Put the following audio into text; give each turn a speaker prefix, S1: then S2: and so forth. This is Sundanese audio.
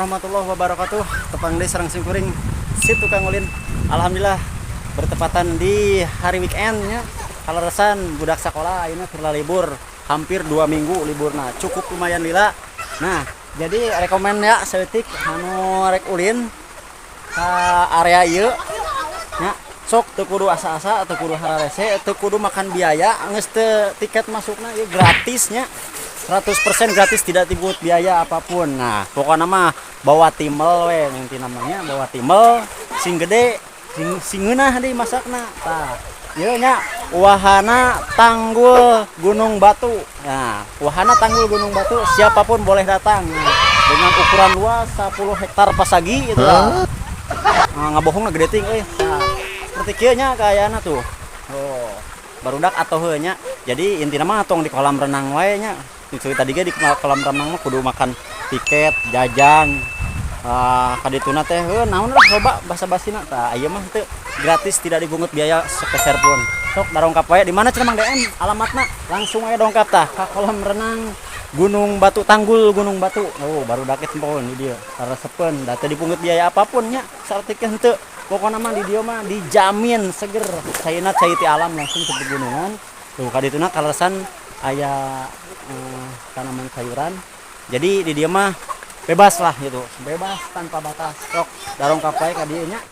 S1: Warahmatullahi wabarakatuh. Tepang deui sareng simkuring, si tukang ulin. Alhamdulillah, bertepatan di hari weekend nya. Kaleresan budak sekolah ayeuna keur libur, hampir 2 minggu liburna, cukup lumayan lila. Nah, jadi rekomen ya saeutik anu rek ulin ka area ieu nya, sok teu kudu asa-asa, teu kudu hararese, teu kudu makan biaya, geus teu tiket masukna ieu gratis nya. 100% gratis, tidak dipungut biaya apapun. Nah, pokoknya mah bawa timel we, nanti namanya bawa timel sing gede, sing sing ngeunah deui masakna. Tah, ieu nya Wahana Tanggul Gunung Batu. Nah, Wahana Tanggul Gunung Batu, siapapun boleh datang. Nah, dengan ukuran luas 10 hektar pasagi itu lah. Nah, ngabohong gede ting euy. Nah, seperti kieu nya kayana tuh. Oh, barudak atau heuh nya. Jadi intina mah tong di kolam renang wae nya. Itu tadi ge di kolam renang mah kudu makan tiket, jajan. Ah, kadituna teh heuh naon lah, loba basa-basina. Tah, ieu mah teu, gratis, tidak dipungut biaya sepeser pun. Sok darongkap wae, di mana cenah Mang DM alamatna, langsung aja dongkap tah ka kolam renang Gunung Batu, Tanggul Gunung Batu. Oh, barudak tempoan di dieu. Karesepeun da teu dipungut biaya apapun nya. Saeutik henteu. Pokokna mah di dieu mah dijamin seger. Caina cai ti alam langsung ke pegunungan. Tuh, kadituna kaleresan aya tanaman sayuran. Jadi di dieu mah bebas lah gitu. Bebas tanpa batas. Sok darongkap wae ka dieu nya.